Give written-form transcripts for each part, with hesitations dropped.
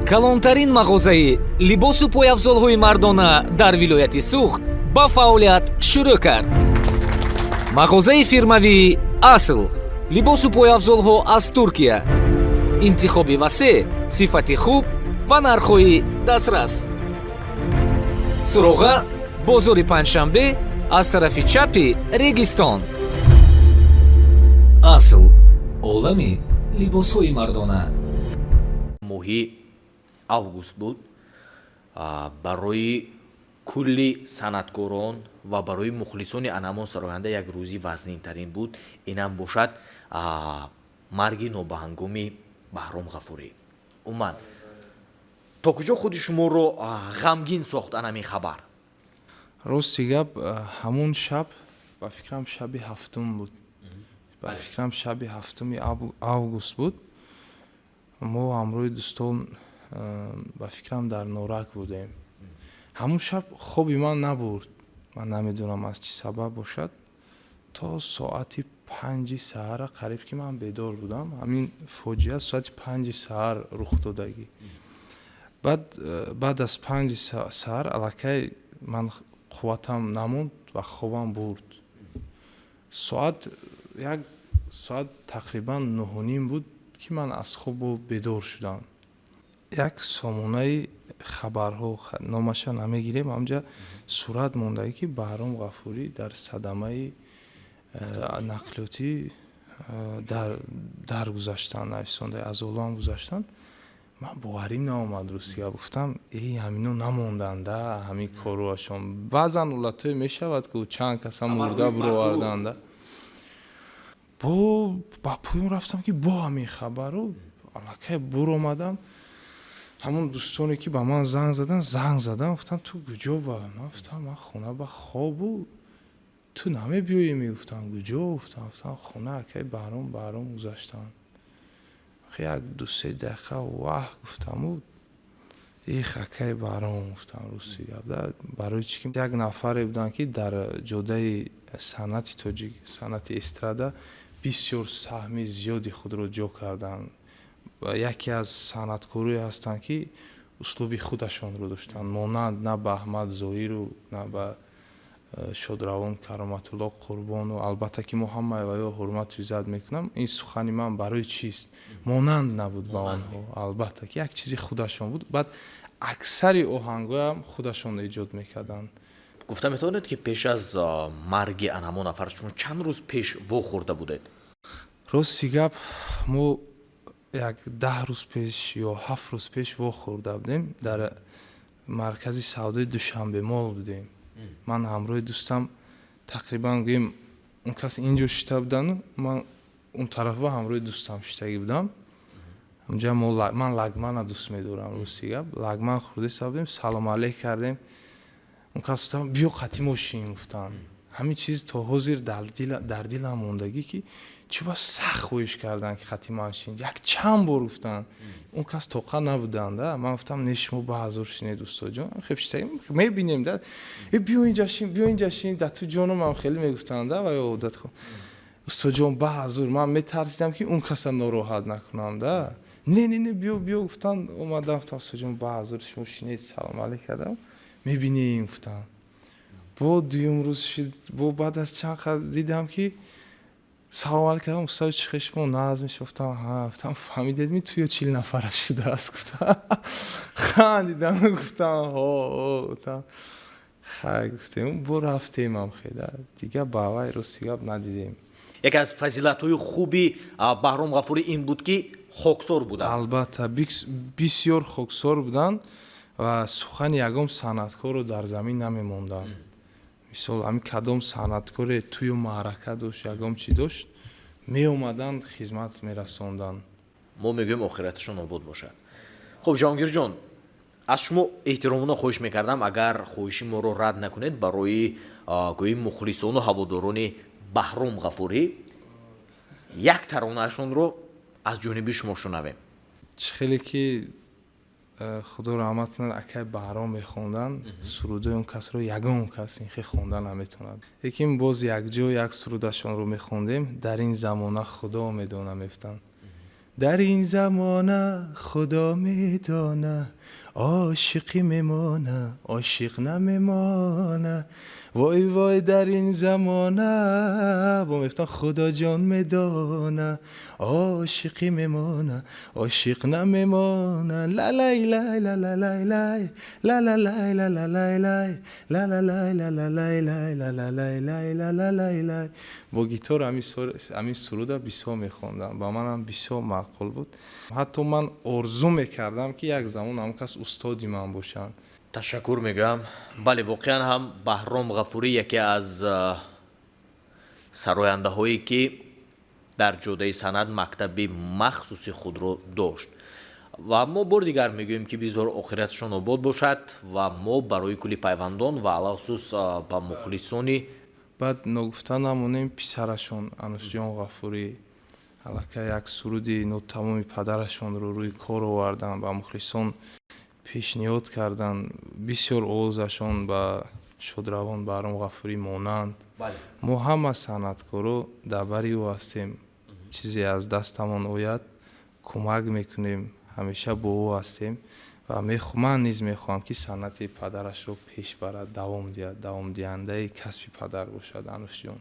Калонтарин мағозаи либосу пойафзолҳои мардона дар вилояти Суғд ба фаъолият шурӯъ кард. Мағозаи фирмавии «Асл», либосу пойафзолҳо аз Туркия, интихоби васеъ, сифати хуб ва нархҳои дастрас. Суроға: бозори Панҷшанбе, аз тарафи чапи Регистон. «Асл», олами либосҳои мардона. Моҳи август буд, барои кулли санъаткорон ва барои мухлисони анамон сароянда як рӯзи вазнинтарин буд. Инам бошад марги нобаҳангоми Баҳром Ғафурӣ. Умуман, то куҷо худи шуморо ғамгин сохт анамин хабар? Рости гап, ҳамун шаб, ба фикрам, шаби ҳафтум буд, ба фикрам, шаби 7-уми август буд. Мо ҳамроҳи дӯстон, ба фикрам, дар Норак будем. Ҳамун шаб хоби ман набурд, ман намедонам, аз чӣ сабаб бошад. То соати 5-и саҳара қариб ки ман бедор будам. Ҳамин фоҷиа соати 5-и саҳар рух додагӣ. Баъд аз 5-и саҳар аллакай ман қувватам намонд ва хобам бурд. Соат як соат тақрибан 9:30 буд, ки ман аз хобу бедор шудам. Як сомонаи хабарҳо, номаша намегирем, ҳамҷа сурат мондагӣ, ки Баҳром Ғафурӣ дар садамаи нақлиётӣ даргузаштанд, нависонда, аз олам гузаштанд. Ман боварӣ наомад, ростига. Гуфтам: «Эй, ҳамино намонданда, ҳамин корҳоашон». Баъзан ҳолатҳое мешавад, ку чанд каса мурда буроварданда. Бо ба поён рафтам, ки бо ҳамин хабару аллакай буромадам. Ҳамон дӯстоне, ки ба ман занг задан, занг задам, гуфтам: «Ту куҷо?» Ба ман гуфтам: «Ман хона ба хобу ту намебиёӣ?» Мегуфтам: «Куҷо?» Гуфтам: «Хона, акай Баҳром гузаштанд». Як 2-се дақиқа ваҳ гуфтаму: «Их, акай Баҳром», гуфтам. Рости гап, барои чӣ ки як нафаре буданд, ки дар ҷодаи санъати тоҷик, санъати эстрада бисёр саҳми зиёди худро ҷо карданд. Яке аз санъаткорое ҳастанд, ки услуби худашонро доштанд, монанд на ба Аҳмад Зоҳиру, на ба шодравон Кароматулло Қурбону. Албатта ки мо ҳамаи ваё ҳурмату иззат мекунам, ин сухани ман барои чист, монанд набуд ба онҳо. Албатта ки як чизи худашон буд. Баъд аксари оҳангоям худашон эҷод мекарданд. Гуфта метавонед, ки пеш аз марги анҳамон нафар шумо чанд рӯз пеш вохӯрда будед? Рости гап, мо як 10 рӯз пеш ё 7 рӯз пеш вохӯрда будем. Дар маркази савдои Душанбе Мол будем. Ман ҳамроҳи дӯстам, тақрибан гӯем, он кас инҷо шита будану ман он тарафба ҳамроҳи дӯстам шитагӣ будам. Онҷа ман лагмана дӯст медорам, рости гап. Лагман хӯрдеса будем, салом алейк кардем. Он кас гуфтам: «Биё, қати мошин», гуфтанд. Ҳамин чиз то ҳозир дар дилам мондагӣ, ки чӣ ба сахт хоҳиш карданд, ки қати ман шин. Як чанд бор гуфтанд, он кас тоқа набуданда. Ман гуфтам: «Не, шумо ба ҳазур шинед, устоҷон, хеб шитагим, мебинем да». «Э, биё инҷа шин, биё инҷа шин, да ту ҷонумам», хеле мегуфтанд да. Ва одат хуб, устоҷон, ба ҳазур. Ман метарсидам, ки он каса нороҳат накунам да. «Не, не, не, биё, биё», гуфтанд. Омадам, гуфтам: «Устоҷон, ба ҳазур шумо шинед». Салом алейк кардам. «Мебинем», гуфтанд. Бо дуюм рӯз шид, бо баъд аз чанд қад дидам, ки салом алейк кардам: «Устод, чӣ хел, шумо назм?» Гуфтам: «Ҳа». Гуфтам: «Фаҳмидед ми, туё 40 нафара шудааст?» Гуфтам. Хандидам, гуфтам: «Ҳо, гуфтам. Хай», гуфтем, бо рафтемам хеда, дига ба вай, рости гап, надидем. Яке аз фазилатҳои хуби Баҳром Ғафурӣ ин буд, ки хоксор буданд. Албатта, бисёр хоксор буданд ва сухани ягон санъаткорро дар замин намемонданд. Мисол, ҳамин кадом санъаткоре тӯю маърака дошт, ягон чӣ дошт, меомаданд, хизмат мерасонданд. Мо мегӯем, охираташон обод бошад. Хуб, Ҷаҳонгирҷон, аз шумо эҳтиромона хоҳиш мекардам, агар хоҳиши моро рад накунед, барои гӯем мухлисону ҳаводорони Баҳром Ғафурӣ як таронаашонро аз ҷониби шумо шунавем. Чӣ хеле ки Худо раҳмат кунад, акай Баҳром мехонданд, сурудои он касро ягон кас ин хел хонда наметавонад. Лекин боз якҷо як сурудашонро мехондем. «Дар ин замона Худо медона», мегуфтанд. Дар ин замона Худо медона, ошиқӣ мемона, ошиқ намемона. Вой, вой, дар ин замона бо мегуфтам, Худоҷон медона, ошиқӣ мемона, ошиқ намемона. Лалай лай лалалай лай лалалай лалалай лай лалалай лалалай лай лалалай лай лалалай лай. Бо гитор ҳамин суруда бисёр мехондам, ба манам бисёр маъқул буд. Ҳатто ман орзу мекардам, ки як замон ҳамон кас устоди ман бошанд. Ташаккур мегӯям. Бале, воқеан ҳам Баҳром Ғафурӣ яке аз сарояндаҳое, ки дар ҷодаи санъат мактаби махсуси худро дошт, ва мо бори дигар мегӯем, ки бизор охираташон обод бошад, ва мо барои кулли пайвандон ва алахусус ба мухлисони Баъд ногуфта намонем, писарашон Анушҷон Ғафурӣ аллакай як суруди нотамоми падарашонро рӯи кор оварданд, ба мухлисон пешниҳод карданд. Бисёр овозашон ба шодравон Баҳром Ғафурӣ монанд. Мо ҳама санъаткоро дар бари ӯ ҳастем, чизе аз дастамон ояд, кӯмак мекунем, ҳамеша бо ӯ ҳастем ва ман низ мехоҳам, ки санъати падарашро пеш барад, давом диҳад, давомдиҳандаи касби падар бошад Анушҷон.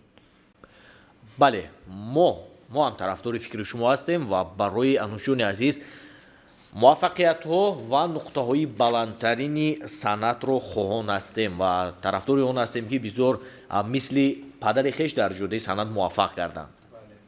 Бале, мо ҳам тарафдори фикри шумо ҳастем ва барои Анушҷони азиз муваффақиятҳо ва нуқтаҳои баландтарини санъатро хоҳон ҳастем ва тарафдори он ҳастем, ки бисёр мисли падари хеш дар ҷодаи санъат муваффақ гарданд.